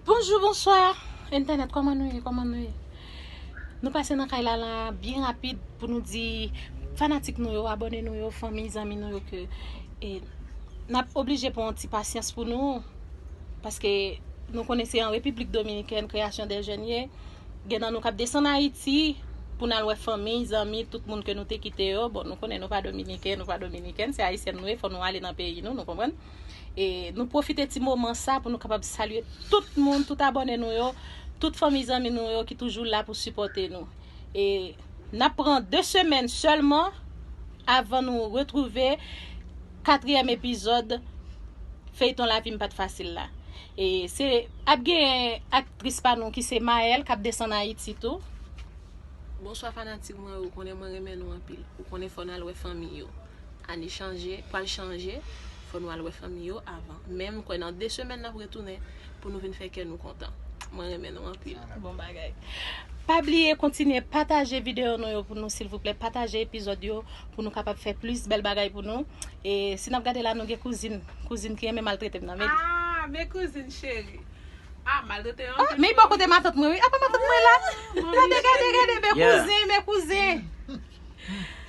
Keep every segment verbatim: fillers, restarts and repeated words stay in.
Bonjou, bonswa, entènèt, kòman nou ye, kòman nou ye? Nou pase nan kay la la byen rapid pou nou di fanatik nou yo, abòne nou yo, fanmi, zanmi nou yo ke e, n ap oblije pran yon ti pasyans pou nou, paske nou konnen se an Repiblik Dominikèn Kreyasyon dè Jèn ye. Gen nan nou k ap desann Ayiti pou n al wè fanmi, zanmi, tout moun ke nou te kite yo. Bon, nou konnen nou pa dominiken, nou pa dominikèn, se ayisyèn nou ye, fò nou ale nan peyi nou, nou konprann? E nou pwofite ti moman sa pou nou kapab salye tout moun, tout abòne nou yo, tout fanmi zanmi nou yo ki toujou la pou sipòte nou. E n ap pran de semèn sèlman avan nou retwouve katriyèm epizòd feyton Lavi m pa t fasil la. E se ap gen aktris pa nou ki se Maëlle k ap desann Ayiti tou. Bonswa fanatik mwen, ou konnen mwen renmen nou anpil. Ou konnen fò n al wè fanmi yo. Ane chanje, pral chanje, fò nou al wè fanmi yo avan. Men m kwè nan de semèn n ap retounen pou nou vin fè kè nou kontan. Mwen renmen nou anpil. Bon bagay. Pa bliye kontinye pataje videyo nou yo pou nou silvouplè. Pataje epizòd yo pou nou kapab fè plis bèl bagay pou nou. E si n ap gade la, nou gen kouzin, kouzin ki renmen maltrete m nan, men li. Ah, men kouzin cheri. Ah, maltrete yo. Ah, men bò kote matant mwen, wi. Apa matant mwen la? Gade, gade, gade, men kouzin, men kouzin.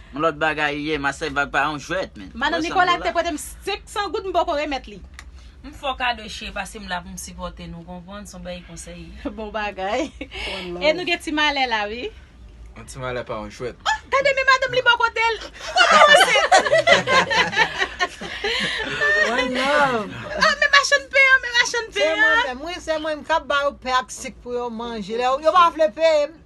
Yon lòt bagay ye, masay vag pa yon jwèt, men. Madan Nicolas te prete m senk san goud, m poko remèt li. M fè w kado cheri, paske m la pou m sipòte nou, konprann, se yon bagay konsèy. Bon bagay. E nou gen ti malè la, wi. Yon ti malè pa yon jwèt. Gade men madanm li bò kote l. Kote w se? One love. Ah, men machann pen an, men machann Se pen mwen an. menm, wi, se mwen menm k ap ba yo pen ak sik pou yo manje. Lè yo pa vle peye m.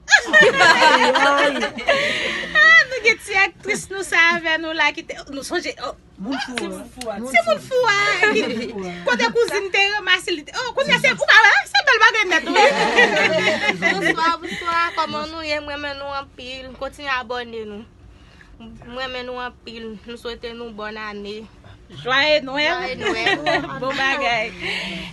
Ah, nou gen ti aktris nou sa avè nou la ki te, nou sonje, oh, Moun fou. Ti moun fou a. Ti moun fou a. Kote kouzin te ranmase li. Oh, kounye a se ou pa wè, se bèl bagay nèt wi. Bonswa, bonswa, kòman nou ye? M renmen nou anpil. Kontinye abòne nou. M renmen nou anpil. M swete nou bòn ane. Joyeux Noël. Joyeux Noël. Bon bagay.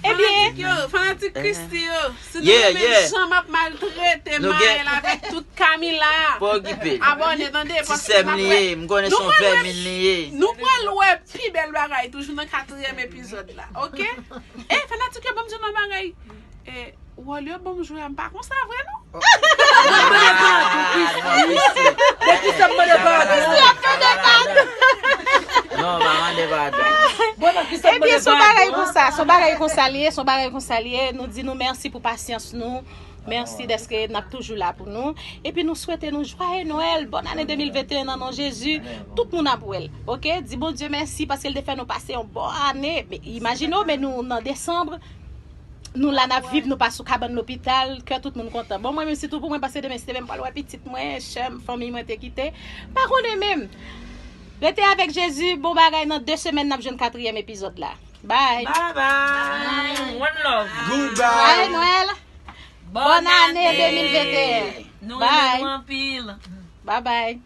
Ebyen, yo, fanatik Christie yo, si nou renmen jan m ap maltrete Maëlle avèk tout Camila, abòne tande, paske n ap wè. M konnen se yon vèmin li ye. Nou pral wè pi bèl bagay toujou nan katriyèm epizòd la, oke? E fanatik yo, ban m di nou yon bagay. E wòl yo ban m jwe a, m pa konsa vre non. Poukisa m mande padon? Non, pa mande padon. Ebyen, se yon bagay konsa, se yon bagay konsa li ye, se yon bagay konsa li ye. Nou di nou mèsi pou pasyans nou. Mèsi dèske n ap toujou la pou nou. Epi nou swete nou jwaye Nwèl, bòn ane de mil venteyen nan non Jezi. Tout moun ap wè l. Oke? Di Bondye mèsi paske l te fè nou pase yon bon ane. Men, imajine w, men nou nan desanm. Nou la n ap viv, nou pa sou kabann lopital, kè tout moun kontan. Bon, mwen menm sitou pou mwen, paske demen si te menm pral wè pitit mwen, sè m, fanmi mwen te kite. Pa konnen menm. Rete avèk Jezi, bon bagay, nan de semèn n ap jwenn katriyèm epizòd la. Bye. Bye bye. One love. Goodbye. Nwèl. Bòn ane de mil venteyen. Nou renmen nou anpil. Bye bye.